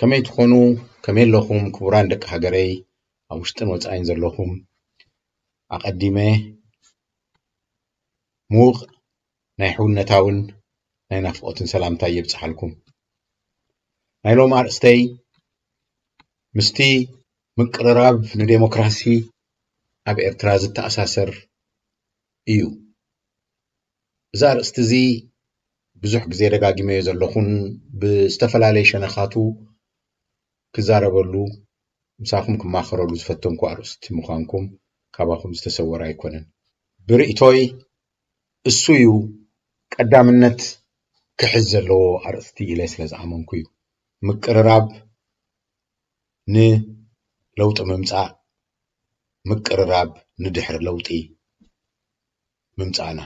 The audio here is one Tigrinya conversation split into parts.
ከመይ ትኾኑ? ከመይ ኣለኹም? ክቡራን ደቂ ሃገረይ፣ ኣብ ውሽጥን ወጻኢን ዘለኹም፣ ኣቐዲመ ምዉቕ ናይ ሕውነታውን ናይ ናፍቖትን ሰላምታ የብጽሓልኩም። ናይ ሎም ኣርእስተይ ምስቲ ምቅርራብ ንዴሞክራሲ ኣብ ኤርትራ ዝተኣሳሰር እዩ። እዚ ኣርእስቲ እዚ ብዙሕ ግዜ ደጋጊመዮ ዘለኹን ብዝተፈላለየ ሸነኻቱ ክዛረበሉ፣ ምሳኹም ክማኸረሉ ዝፈተንኩ ኣርእስቲ ምዃንኩም ካባኹም ዝተሰወረ ኣይኮነን። ብርእይቶይ እሱ እዩ ቀዳምነት ክሕዝ ዘለዎ ኣርእስቲ ኢለ ስለ ዝኣመንኩ እዩ። ምቅርራብ ንለውጢ ምምጻእ፣ ምቅርራብ ንድሕሪ ለውጢ ምምጻእና።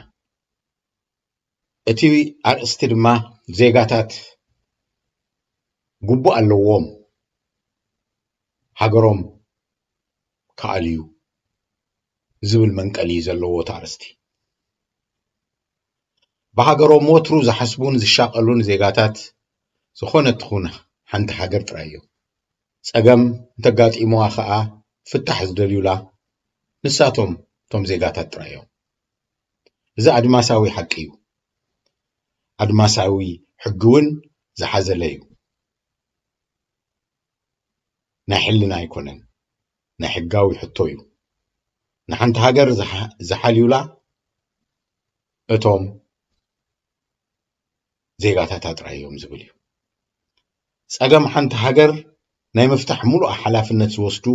እቲ ኣርእስቲ ድማ ዜጋታት ግቡእ ኣለዎም ሃገሮም ክኣልዩ ዝብል መንቀሊ ዘለዎ እቲ ኣርእስቲ። ብሃገሮም ወትሩ ዝሓስቡን ዝሻቐሉን ዜጋታት ዝኾነት ትኹን ሓንቲ ሃገር ጥራይ እዮም። ጸገም እንተጋጢሙዋ ኸኣ ፍታሕ ዝደልዩላ ንሳቶም እቶም ዜጋታት ጥራይ እዮም። እዚ ኣድማሳዊ ሓቂ እዩ። ኣድማሳዊ ሕጊ እውን ዝሓዘለ እዩ። ናይ ሕልና ኣይኮነን፣ ናይ ሕጋዊ ሕቶ እዩ። ንሓንቲ ሃገር ዝሓ-፣ ዝሓልዩላ እቶም ዜጋታታ ጥራይ እዮም ዝብል እዩ። ጸገም ሓንቲ ሃገር ናይ ምፍታሕ ሙሉእ ሓላፍነት ዝወስዱ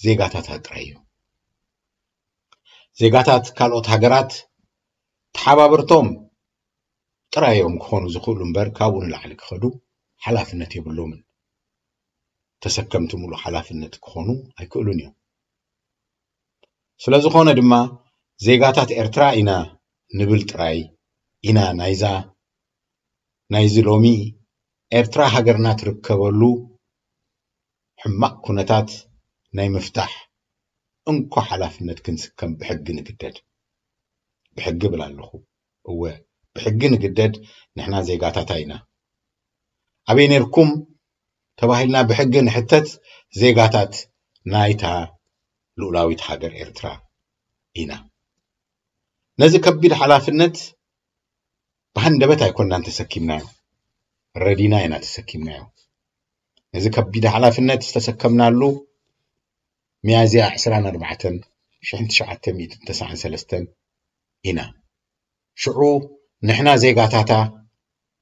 ዜጋታታ ጥራይ እዮም። ዜጋታት ካልኦት ሃገራት ተሓባበርቶም ጥራይ እዮም ክኾኑ ዝኽእሉ እምበር ካብኡ ንላዕሊ ክኸዱ ሓላፍነት የብሎምን። ተሰከምቲ ሙሉእ ሓላፍነት ክኾኑ ኣይክእሉን እዮም። ስለ ዝኾነ ድማ ዜጋታት ኤርትራ ኢና ንብል ጥራይ ኢና ናይዛ፣ ናይዚ ሎሚ ኤርትራ ሃገርና ትርከበሉ ሕማቕ ኩነታት ናይ ምፍታሕ እንኮ ሓላፍነት ክንስከም ብሕጊ ንግደድ። ብሕጊ ብል ኣለኹ። እወ፣ ብሕጊ ንግደድ። ንሕና ዜጋታታ ኢና። ኣበይ ነርኩም ተባሂልና ብሕጊ ንሕተት ዜጋታት ናይታ ልኡላዊት ሃገር ኤርትራ ኢና። ነዚ ከቢድ ሓላፍነት ብሃንደበት ኣይኮናን ተሰኪምናዮ፣ ረዲና ኢና ተሰኪምናዮ። ነዚ ከቢድ ሓላፍነት ዝተሰከምናሉ ሚያዝያ ዕስራን ኣርባዕተን ሽሕን ትሽዓተ ሚእትን ተስዓን ሰለስተን ኢና። ሽዑ ንሕና ዜጋታታ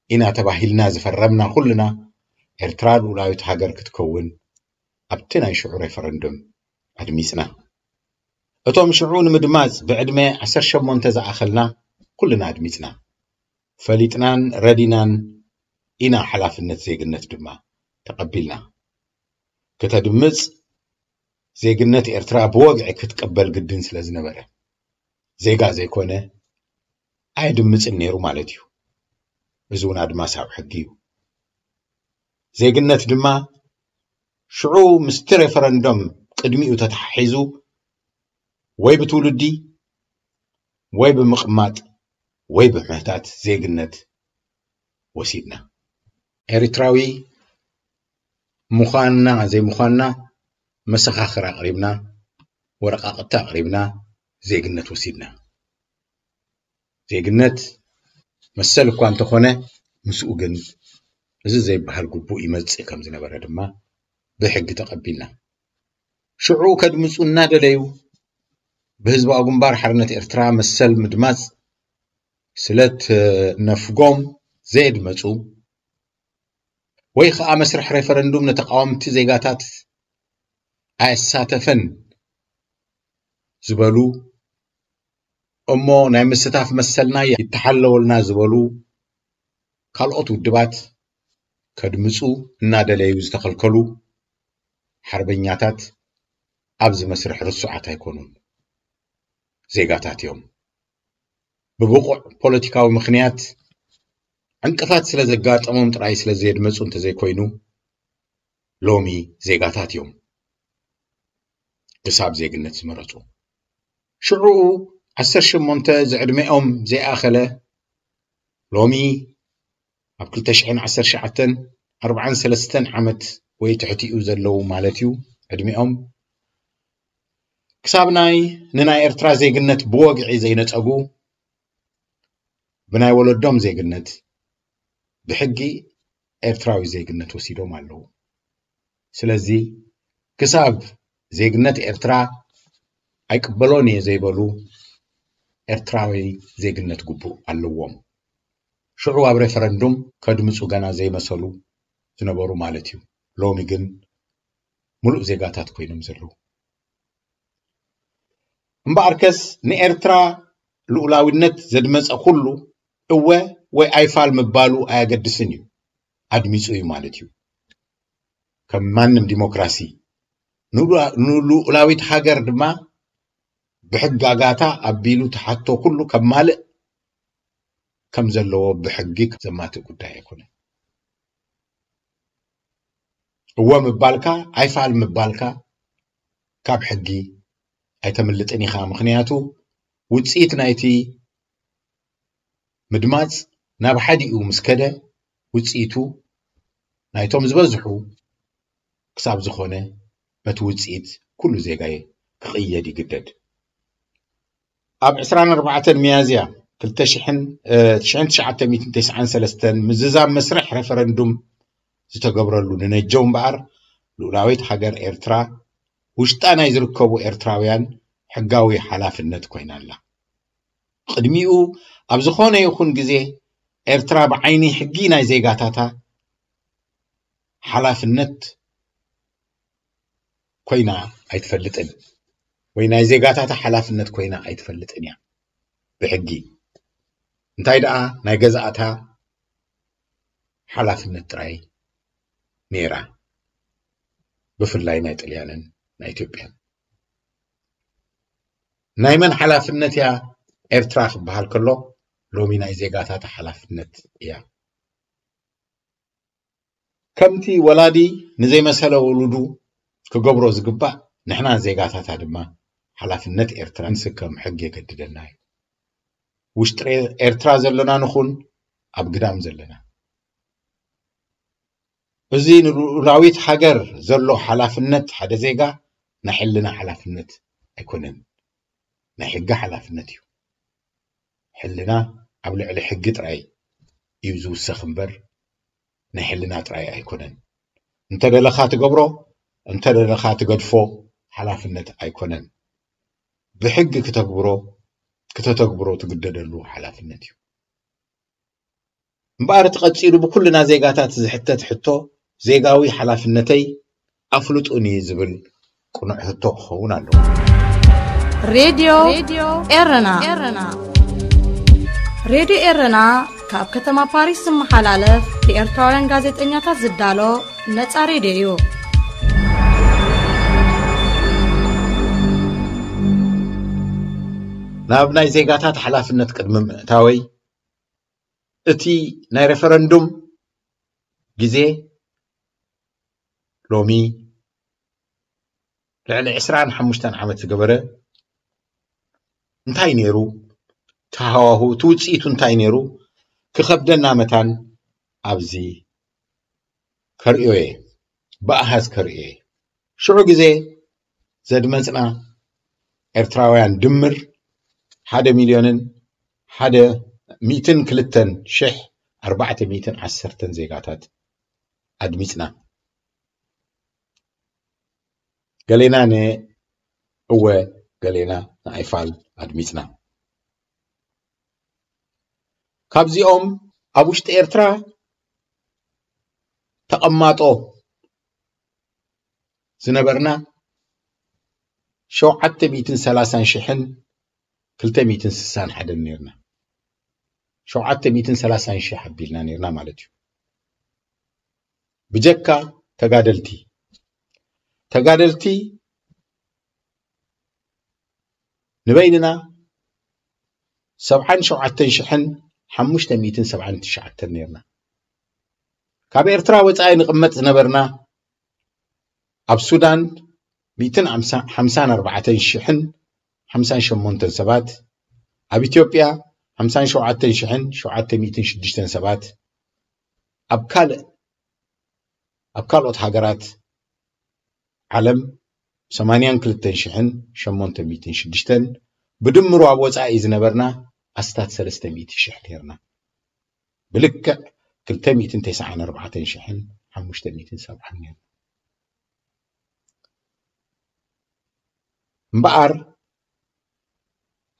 ኢና ተባሂልና ዝፈረምና ኩልና፣ ኤርትራ ልኡላዊት ሃገር ክትከውን ኣብቲ ናይ ሽዑ ሬፈረንዱም ኣድሚጽና። እቶም ሽዑ ንምድማጽ ብዕድመ ዓሰርተ ሸሞንተ ዝኣኸልና ኩልና ኣድሚጽና። ፈሊጥናን ረዲናን ኢና ሓላፍነት ዜግነት ድማ ተቐቢልና። ከተድምጽ ዜግነት ኤርትራ ብወግዒ ክትቅበል ግድን ስለ ዝነበረ፣ ዜጋ ዘይኮነ ኣየድምጽን ነይሩ ማለት እዩ። እዚ እውን ኣድማሳዊ ሕጊ እዩ። ዜግነት ድማ ሽዑ ምስቲ ሬፈረንዶም ቅድሚኡ ተተሓሒዙ ወይ ብትውልዲ ወይ ብምቕማጥ ወይ ብምህታት ዜግነት ወሲድና። ኤሪትራዊ ምዃንና ዘይምዃንና መሰኻኽር ኣቕሪብና፣ ወረቓቕቲ ኣቕሪብና ዜግነት ወሲድና። ዜግነት መሰል እኳ እንተኾነ፣ ምስኡ ግን እዚ ዘይበሃል ግቡእ ይመጽእ ከም ዝነበረ ድማ ብሕጊ ተቐቢልና። ሽዑ ከድምጹ እናደለዩ፣ ብህዝባዊ ግንባር ሓርነት ኤርትራ መሰል ምድማጽ ስለ እትነፍጎም ዘየድመጹ፣ ወይ ኸኣ መስርሕ ሬፈረንዱም ንተቓወምቲ ዜጋታት ኣየሳተፈን ዝበሉ፣ እሞ ናይ ምስታፍ መሰልና ይተሓለወልና ዝበሉ ካልኦት ውድባት ከድምጹ እናደለዩ ዝተኸልከሉ ሓርበኛታት ኣብዚ መስርሕ ርሱዓት ኣይኮኑን፣ ዜጋታት እዮም። ብብቑዕ ፖለቲካዊ ምኽንያት ዕንቅፋት ስለ ዘጋጠሞም ጥራይ ስለ ዘየድመጹ እንተዘይኮይኑ፣ ሎሚ ዜጋታት እዮም ክሳብ ዜግነት ዝመረጹ። ሽዑ ዓሰርተ ሸሞንተ ዝዕድሜኦም ዘይኣኸለ፣ ሎሚ ኣብ ክልተ ሽሕን ዓሰርተ ትሽዓተን ኣርባዓን ሰለስተን ዓመት ወይ ትሕቲኡ ዘለዉ ማለት እዩ ዕድሚኦም፣ ክሳብ ናይ ንናይ ኤርትራ ዜግነት ብወግዒ ዘይነጸጉ፣ ብናይ ወለዶም ዜግነት ብሕጊ ኤርትራዊ ዜግነት ወሲዶም ኣለዉ። ስለዚ ክሳብ ዜግነት ኤርትራ ኣይቅበሎን እየ ዘይበሉ ኤርትራዊ ዜግነት ግቡእ ኣለዎም። ሽዑ ኣብ ሬፈረንዱም ከድምጹ ገና ዘይመሰሉ ዝነበሩ ማለት እዩ። ሎሚ ግን ምሉእ ዜጋታት ኮይኖም ዘለዉ። እምበኣርከስ ንኤርትራ ልኡላዊነት ዘድመጸ ኩሉ እወ ወይ ኣይፋል ምባሉ ኣየገድስን እዩ፣ ኣድሚጹ እዩ ማለት እዩ። ከም ማንም ዲሞክራሲ ንሉ-፣ ንልኡላዊት ሃገር ድማ ብሕጋጋታ ኣቢሉ ተሓቶ ኩሉ ከማልእ ከም ዘለዎ ብሕጊ ዘማትእ ጉዳይ ኣይኮነን። እወ ምባልካ ኣይፋል ምባልካ ካብ ሕጊ ኣይተምልጥን ኢኻ። ምኽንያቱ ውጽኢት ናይቲ ምድማጽ ናብ ሓዲኡ ምስ ከደ ውጽኢቱ ናይቶም ዝበዝሑ ክሳብ ዝኾነ በቲ ውጽኢት ኩሉ ዜጋ ክቕየድ ይግደድ። ኣብ ዕስራን ኣርባዕተን ሚያዝያ ክልተ ሽሕን፣ እ፣ ትሽዓን ትሽዓተ ሚእትን ተስዓን ሰለስተን ምዝዛም መስርሕ ሬፈረንዱም ዝተገብረሉ ንነጀው እምበኣር ልኡላዊት ሃገር ኤርትራ ውሽጣ ናይ ዝርከቡ ኤርትራውያን ሕጋዊ ሓላፍነት ኮይና ኣላ። ቅድሚኡ ኣብ ዝኾነ ይኹን ግዜ ኤርትራ ብዓይኒ ሕጊ ናይ ዜጋታታ ሓላፍነት ኮይና ኣይትፈልጥን፣ ወይ ናይ ዜጋታታ ሓላፍነት ኮይና ኣይትፈልጥን እያ ብሕጊ። እንታይ ደኣ ናይ ገዛእታ ሓላፍነት ጥራይ ነይራ፣ ብፍላይ ናይ ጥልያንን ናይ ኢትዮጵያን። ናይ መን ሓላፍነት እያ ኤርትራ ክበሃል ከሎ፣ ሎሚ ናይ ዜጋታታ ሓላፍነት እያ። ከምቲ ወላዲ ንዘይመሰለ ውሉዱ ክገብሮ ዝግባእ፣ ንሕና ዜጋታታ ድማ ሓላፍነት ኤርትራ ንስከም፣ ሕጊ የገድደና እዩ። ውሽጢ ኤርትራ ዘለና ንኹን ኣብ ግዳም ዘለና። እዚ ንልኡላዊት ሃገር ዘሎ ሓላፍነት ሓደ ዜጋ ናይ ሕልና ሓላፍነት ኣይኮነን፣ ናይ ሕጊ ሓላፍነት እዩ። ሕልና ኣብ ልዕሊ ሕጊ ጥራይ እዩ ዝውሰኽ እምበር ናይ ሕልና ጥራይ ኣይኮነን። እንተደለኻ ትገብሮ፣ እንተደለኻ ትገድፎ ሓላፍነት ኣይኮነን። ብሕጊ ክተግብሮ፣ ክተተግብሮ ትግደደሉ ሓላፍነት እዩ። እምበኣር እቲ ቀጺሉ ብኩልና ዜጋታት ዝሕተት ሕቶ ዜጋዊ ሓላፍነተይ ኣፍልጡኒ ዝብል ቅኑዕ ሕቶ ክኸውን ኣለዎ። ሬድዮ ኤረና። ሬድዮ ኤረና ካብ ከተማ ፓሪስ ዝመሓላለፍ ብኤርትራውያን ጋዜጠኛታት ዝዳሎ ነጻ ሬድዮ እዩ። ናብ ናይ ዜጋታት ሓላፍነት ቅድሚ ምእታወይ፣ እቲ ናይ ሬፈረንዱም ግዜ ሎሚ ልዕሊ ዕስራን ሓሙሽተን ዓመት ዝገበረ እንታይ ነይሩ? እቲ ሃዋሁ፣ እቲ ውጽኢቱ እንታይ ነይሩ? ክኸብደና መታን ኣብዚ ከርእዮ እየ፣ ብኣሃዝ ከርእዮ እየ። ሽዑ ግዜ ዘድመጽና ኤርትራውያን ድምር ሓደ ሚልዮንን ሓደ ሚእትን ክልተን ሽሕ ኣርባዕተ ሚእትን ዓሰርተን ዜጋታት ኣድሚጽና። ገሌና ንእወ፣ ገሌና ንኣይፋል ኣድሚጽና። ካብዚኦም ኣብ ውሽጢ ኤርትራ ተቐማጦ ዝነበርና ሸውዓተ ሚእትን ሰላሳን ሽሕን ክልተ ሚእትን ስሳን ሓደን ነይርና። ሸውዓተ ሚእትን ሰላሳን ሽሕ ኣቢልና ነይርና ማለት እዩ። ብጀካ ተጋደልቲ፣ ተጋደልቲ ንበይንና ሰብዓን ሸውዓተን ሽሕን ሓሙሽተ ሚእትን ሰብዓን ትሽዓተን ነይርና። ካብ ኤርትራ ወጻኢ ንቕመጥ ዝነበርና ኣብ ሱዳን ሚእትን ሓምሳን ኣርባዕተን ሽሕን ሓምሳን ሸሞንተን ሰባት፣ ኣብ ኢትዮጵያ ሓምሳን ሸውዓተን ሽሕን ሸውዓተ ሚእትን ሽዱሽተን ሰባት፣ ኣብ ካልእ ኣብ ካልኦት ሃገራት ዓለም ሰማንያን ክልተን ሽሕን ሸሞንተ ሚእትን ሽዱሽተን፣ ብድምሩ ኣብ ወጻኢ ዝነበርና ኣስታት ሰለስተ ሚእቲ ሽሕ ነርና። ብልክዕ ክልተ ሚእትን ተስዓን ኣርባዕተን ሽሕን ሓሙሽተ ሚእትን ሰብዓን ነርና። እምበኣር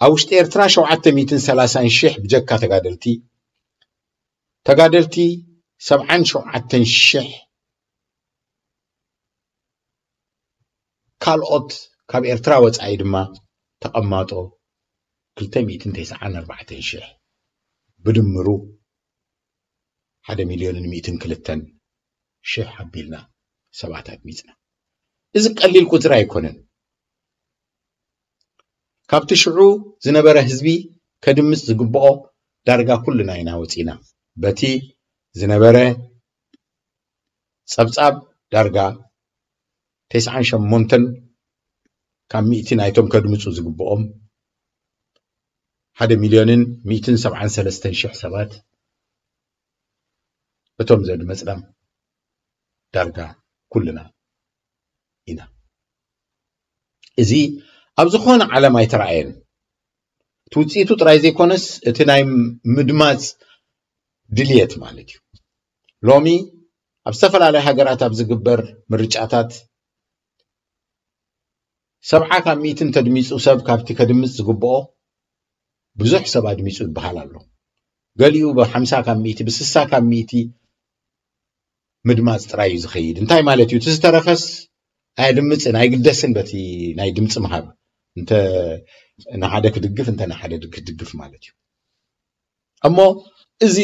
ኣብ ውሽጢ ኤርትራ ሸውዓተ ሚእትን ሰላሳን ሽሕ ብጀካ ተጋደልቲ፣ ተጋደልቲ ሰብዓን ሸውዓተን ሽሕ፣ ካልኦት ካብ ኤርትራ ወጻኢ ድማ ተቐማጦ ክልተ ሚእትን ተስዓን ኣርባዕተን ሽሕ፣ ብድምሩ ሓደ ሚልዮንን ሚእትን ክልተን ሽሕ ኣቢልና ሰባት ኣድሚጽና። እዚ ቀሊል ቁጽሪ ኣይኮነን። ካብቲ ሽዑ ዝነበረ ህዝቢ ከድምጽ ዝግብኦ ዳርጋ ኩልና ኢና ወጺና። በቲ ዝነበረ ጸብጻብ ዳርጋ ተስዓን ሸሞንተን ካብ ሚእቲ ናይቶም ከድምጹ ዝግብኦም ሓደ ሚልዮንን ሚእትን ሰብዓን ሰለስተን ሽሕ ሰባት እቶም ዘድመጽና ዳርጋ ኩልና ኢና። እዚ ኣብ ዝኾነ ዓለም ኣይተራእየን። እቲ ውጽኢቱ ጥራይ ዘይኮነስ እቲ ናይ ምድማጽ ድልየት ማለት እዩ። ሎሚ ኣብ ዝተፈላለያ ሃገራት ኣብ ዝግበር ምርጫታት ሰብዓ ካብ ሚእቲ እንተድሚጹ ሰብ ካብቲ ከድምጽ ዝግብኦ ብዙሕ ሰብ ኣድሚጹ ይበሃል ኣሎ። ገሊኡ ብሓምሳ ካብ ሚእቲ፣ ብስሳ ካብ ሚእቲ ምድማጽ ጥራይ እዩ ዝኸይድ። እንታይ ማለት እዩ? እቲ ዝተረፈስ ኣየድምጽን ኣይግደስን በቲ ናይ ድምጺ ምሃብ። እንተ ንሓደ ክድግፍ፣ እንተ ንሓደ ክድግፍ ማለት እዩ። እሞ እዚ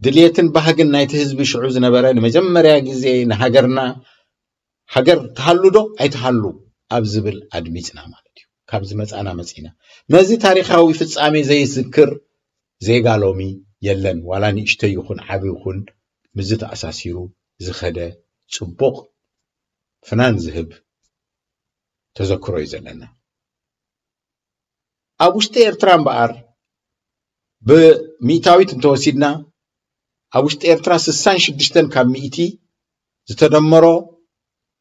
ድልየትን ባህግን ናይቲ ህዝቢ ሽዑ ዝነበረ ንመጀመርያ ግዜ ንሃገርና ሃገር ትሃሉ ዶ ኣይትሃሉ ኣብ ዝብል ኣድሚጽና ማለት እዩ። ካብ ዝመጻና መጺና። ነዚ ታሪኻዊ ፍጻሜ ዘይዝክር ዜጋ ሎሚ የለን። ዋላ ንእሽተይ ይኹን ዓቢ ይኹን ምስዚ ተኣሳሲሩ ዝኸደ ጽቡቕ ፍናን ዝህብ ተዘክሮ እዩ ዘለና። ኣብ ውሽጢ ኤርትራ እምበኣር ብሚእታዊት እንተወሲድና ኣብ ውሽጢ ኤርትራ ስሳን ሽዱሽተን ካብ ሚእቲ ዝተደመሮ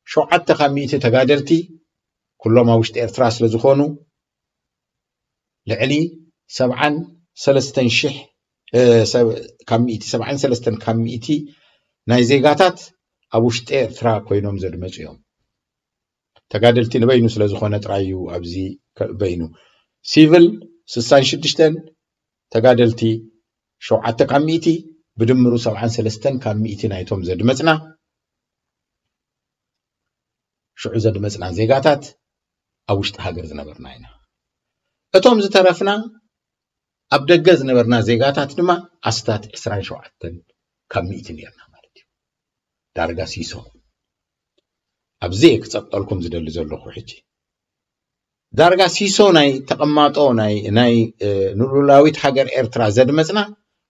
ሸውዓተ ካብ ሚእቲ ተጋደልቲ ኩሎም ኣብ ውሽጢ ኤርትራ ስለ ዝኾኑ ልዕሊ ሰብዓን ሰለስተን ሽሕ፣ እ፣ ሰብ-፣ ካብ ሚእቲ፣ ሰብዓን ሰለስተን ካብ ሚእቲ ናይ ዜጋታት ኣብ ውሽጢ ኤርትራ ኮይኖም ዘድመጹ እዮም። ተጋደልቲ ንበይኑ ስለ ዝኾነ ጥራይ እዩ ኣብዚ ከ-፣ በይኑ። ሲቪል ስሳን ሽዱሽተን፣ ተጋደልቲ ሸውዓተ ካብ ሚእቲ፣ ብድምሩ ሰብዓን ሰለስተን ካብ ሚእቲ ናይቶም ዘድመጽና፣ ሽዑ ዘድመጽና ዜጋታት ኣብ ውሽጢ ሃገር ዝነበርና ኢና። እቶም ዝተረፍና ኣብ ደገ ዝነበርና ዜጋታት ድማ ኣስታት ዕስራን ሸውዓተን ካብ ሚእቲ ነርና ማለት እዩ። ዳርጋ ሲሶ። ኣብዚ እየ ክጸብጠልኩም ዝደሊ ዘለኹ ሕጂ። ዳርጋ ሲሶ ናይ ተቐማጦ ናይ፣ ናይ፣ እ፣ ንሉላዊት ሃገር ኤርትራ ዘድመጽና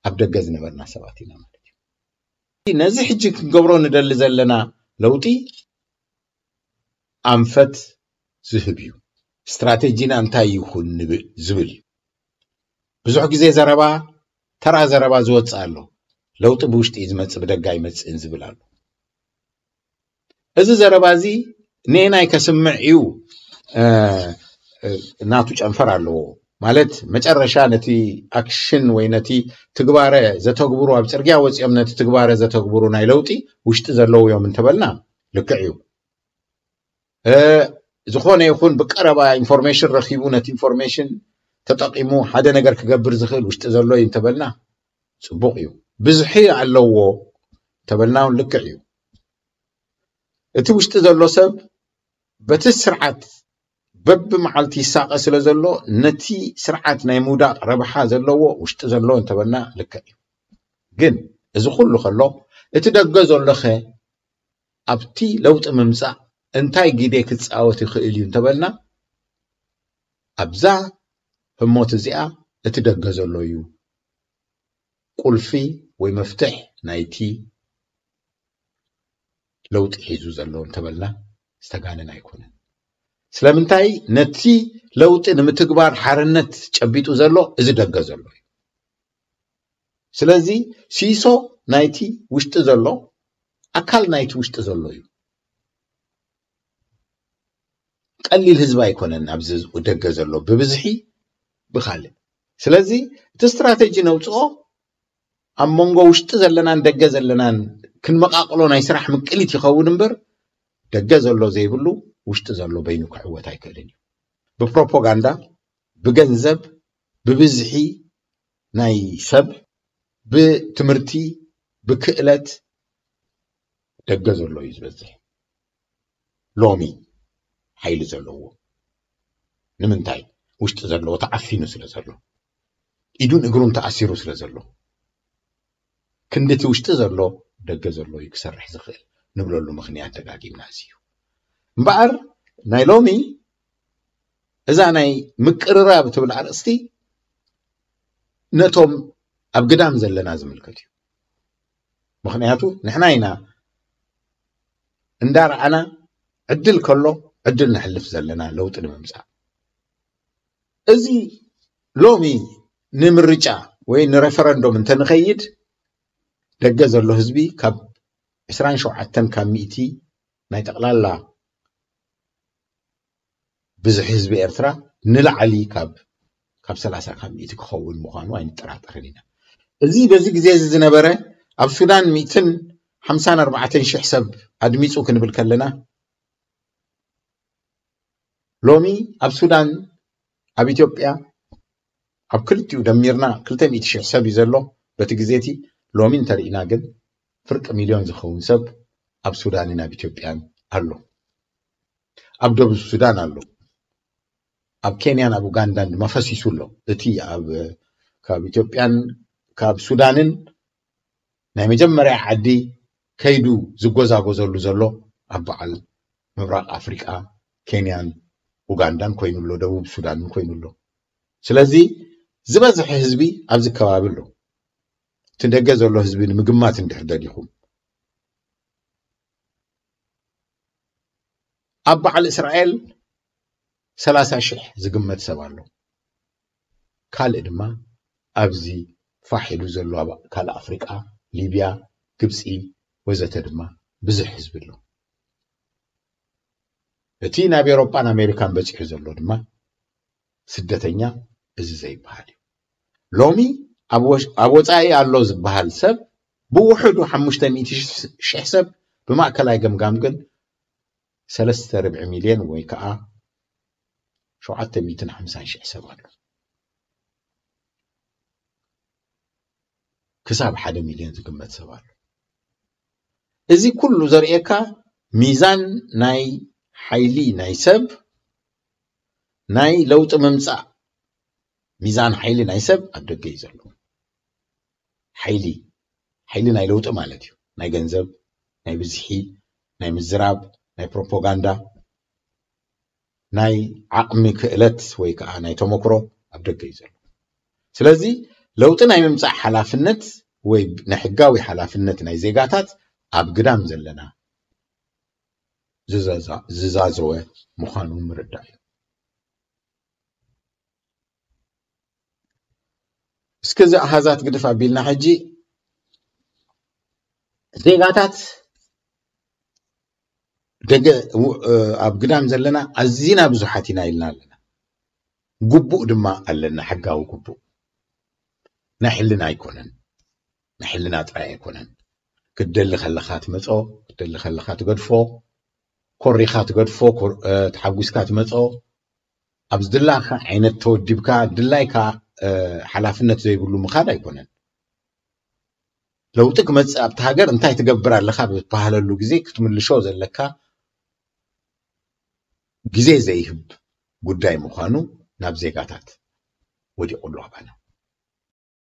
ኣብ ደገ ዝነበርና ሰባት ኢና ማለት እዩ። ነዚ ሕጂ ክንገብሮ ንደሊ ዘለና ለውጢ ኣንፈት ዝህብ እዩ። ስትራቴጂና እንታይ ይኹን ንብ-፣ ዝብል እዩ። ብዙሕ ግዜ ዘረባ፣ ተራ ዘረባ ዝወጽእ ኣሎ። ለውጢ ብውሽጢ እዩ ዝመጽእ፣ ብደገ ኣይመጽእን ዝብል ኣሎ። እዚ ዘረባ እዚ ነየናይ ከስምዕ እዩ፣ እ፣ እ፣ ናቱ ጨንፈር ኣለዎ። ማለት መጨረሻ ነቲ ኣክሽን ወይ ነቲ ትግባረ ዘተግብሩ፣ ኣብ ጽርግያ ወጺኦም ነቲ ትግባረ ዘተግብሩ ናይ ለውጢ ውሽጢ ዘለዉ እዮም እንተበልና ልክዕ እዩ። እ፣ ዝኾነ ይኹን ብቀረባ ኢንፎርሜሽን ረኺቡ ነቲ ኢንፎርሜሽን ተጠቂሙ ሓደ ነገር ክገብር ዝኽእል ውሽጢ ዘሎ እዩ እንተበልና ጽቡቕ እዩ። ብዝሒ ኣለዎ እንተበልና እውን ልክዕ እዩ። እቲ ውሽጢ ዘሎ ሰብ በቲ ስርዓት በብመዓልቲ ይሳቐ ስለ ዘሎ ነቲ ስርዓት ናይ ምውዳቕ ረብሓ ዘለዎ ውሽጢ ዘሎ እንተበልና ልክዕ እዩ። ግን እዚ ኩሉ ከሎ እቲ ደገ ዘሎኸ ኣብቲ ለውጢ ምምጻእ እንታይ ግደ ክጻወት ይኽእል እዩ እንተበልና ኣብዛ ህሞት እዚኣ እቲ ደገ ዘሎ እዩ ቁልፊ ወይ መፍትሕ ናይቲ ለውጢ ሒዙ ዘሎ እንተበልና ዝተጋነን ኣይኮነን። ስለምንታይ ነቲ ለውጢ ንምትግባር ሓርነት ጨቢጡ ዘሎ እዚ ደገ ዘሎ እዩ። ስለዚ ሲሶ ናይቲ ውሽጢ ዘሎ ኣካል ናይቲ ውሽጢ ዘሎ እዩ። ቀሊል ህዝቢ ኣይኮነን ኣብዚ ደገ ዘሎ ብብዝሒ ብኻልእ። ስለዚ እቲ ስትራተጂ ነውፅኦ ኣብ መንጎ ውሽጢ ዘለናን ደገ ዘለናን ክንመቃቅሎ ናይ ስራሕ ምቅሊት ይኸውን እምበር፣ ደገ ዘሎ ዘይብሉ ውሽጢ ዘሎ በይኑ ክዕወት ኣይክእልን እዩ። ብፕሮፓጋንዳ፣ ብገንዘብ፣ ብብዝሒ ናይ ሰብ፣ ብትምህርቲ፣ ብክእለት ደገ ዘሎ እዩ ዝበዝሕ። ሎሚ ሓይሊ ዘለዎ ንምንታይ? ውሽጢ ዘለዎ ተዓፊኑ ስለ ዘሎ፣ ኢዱን እግሩን ተኣሲሩ ስለ ዘሎ፣ ክንድቲ ውሽጢ ዘሎ ደገ ዘሎ እዩ ክሰርሕ ዝኽእል ንብለሉ ምኽንያት ደጋጊምና እዚ እዩ። እምበኣር ናይ ሎሚ እዛ ናይ ምቅርራብ ትብል ኣርእስቲ ነቶም ኣብ ግዳም ዘለና ዝምልከት እዩ። ምኽንያቱ ንሕና ኢና እንዳረኣና ዕድል ከሎ ዕድል ነሕልፍ ዘለና ለውጢ ንምምፃእ። እዚ ሎሚ ንምርጫ ወይ ንሬፈረንዶም እንተንኸይድ ደገ ዘሎ ህዝቢ ካብ ዕስራን ሸውዓተን ካብ ሚእቲ ናይ ጠቕላላ ብዝሒ ህዝቢ ኤርትራ ንላዕሊ ካብ ካብ ሰላሳ ካብ ሚእቲ ክኸውን ምዃኑ ኣይንጠራጠርን ኢና። እዚ በዚ ግዜ እዚ ዝነበረ ኣብ ሱዳን ሚእትን ሓምሳን ኣርባዕተን ሽሕ ሰብ ኣድሚፁ ክንብል ከለና ሎሚ ኣብ ሱዳን ኣብ ኢትዮጵያ ኣብ ክልቲኡ ደሚርና ክልተ ሚእቲ ሽሕ ሰብ እዩ ዘሎ በቲ ግዜ እቲ። ሎሚ እንተርኢና ግን ፍርቂ ሚልዮን ዝኸውን ሰብ ኣብ ሱዳንን ኣብ ኢትዮጵያን ኣሎ። ኣብ ደቡብ ሱዳን ኣሎ። ኣብ ኬንያን ኣብ ኡጋንዳን ድማ ፈሲሱ ኣሎ። እቲ ኣብ ካብ ኢትዮጵያን ካብ ሱዳንን ናይ መጀመርያ ዓዲ ከይዱ ዝጎዛጎዘሉ ዘሎ ኣብ በዓል ምብራቕ ኣፍሪቃ ኬንያን ኡጋንዳን ኮይኑ ኣሎ፣ ደቡብ ሱዳንን ኮይኑ ኣሎ። ስለዚ ዝበዝሐ ህዝቢ ኣብዚ ከባቢ ኣሎ። እቲ ደገ ዘሎ ህዝቢ ንምግማት እንድሕር ደሊኹም ኣብ በዓል እስራኤል ሰላሳ ሽሕ ዝግመት ሰብ ኣሎ። ካልእ ድማ ኣብዚ ፋሕ ኢሉ ዘሎ ኣብ ካልእ ኣፍሪቃ፣ ሊብያ፣ ግብፂ ወዘተ ድማ ብዙሕ ህዝቢ ኣሎ። እቲ ናብ ኤውሮጳን ኣሜሪካን በፂሑ ዘሎ ድማ ስደተኛ እዚ ዘይበሃል እዩ። ሎሚ ኣብ ወሽ- ኣብ ወፃኢ ኣሎ ዝበሃል ሰብ ብውሕዱ ሓሙሽተ ሚእቲ ሽሕ ሰብ፣ ብማእከላይ ገምጋም ግን ሰለስተ ርብዒ ሚልዮን ወይ ከዓ ሸውዓተ ሚእትን ሓምሳን ሽሕ ሰብ ኣሎ። ክሳብ ሓደ ሚልዮን ዝግመት ሰብ ኣሎ። እዚ ኩሉ ዘርእየካ ሚዛን ናይ ሓይሊ ናይ ሰብ፣ ናይ ለውጢ ምምፃእ ሚዛን ሓይሊ ናይ ሰብ ኣብ ደገ እዩ ዘሎ። ሓይሊ ሓይሊ ናይ ለውጢ ማለት እዩ። ናይ ገንዘብ፣ ናይ ብዝሒ፣ ናይ ምዝራብ፣ ናይ ፕሮፓጋንዳ፣ ናይ ዓቕሚ ክእለት ወይ ከዓ ናይ ተመክሮ ኣብ ደገ እዩ ዘሎ። ስለዚ ለውጢ ናይ ምምፃእ ሓላፍነት ወይ ናይ ሕጋዊ ሓላፍነት ናይ ዜጋታት ኣብ ግዳም ዘለና ዝዛዘወ ምዃኑ ምርዳእ እዩ። እስከ እዚ ኣሃዛት ግድፍ ኣቢልና ሕጂ ዜጋታት ደገ ኣብ ግዳም ዘለና ኣዚና ብዙሓት ኢና ኢልና ኣለና። ግቡእ ድማ ኣለና፣ ሕጋዊ ግቡእ። ናይ ሕልና ኣይኮነን፣ ናይ ሕልና ጥራይ ኣይኮነን። ክትደሊ ከለኻ ትመጾ፣ ክትደሊ ከለኻ ትገድፎ፣ ኮሪኻ ትገድፎ፣ ተሓጒስካ ትመጾ። ኣብ ዝድላካ ዓይነት ተወዲብካ ድላይካ ሓላፍነት ዘይብሉ ምኻድ ኣይኮነን። ለውጢ ክመፅእ ኣብቲ ሃገር እንታይ ትገብር ኣለካ ብዝበሃለሉ ግዜ ክትምልሾ ዘለካ ግዜ ዘይህብ ጉዳይ ምዃኑ ናብ ዜጋታት ወዲቑ ኣሎ ኣባና።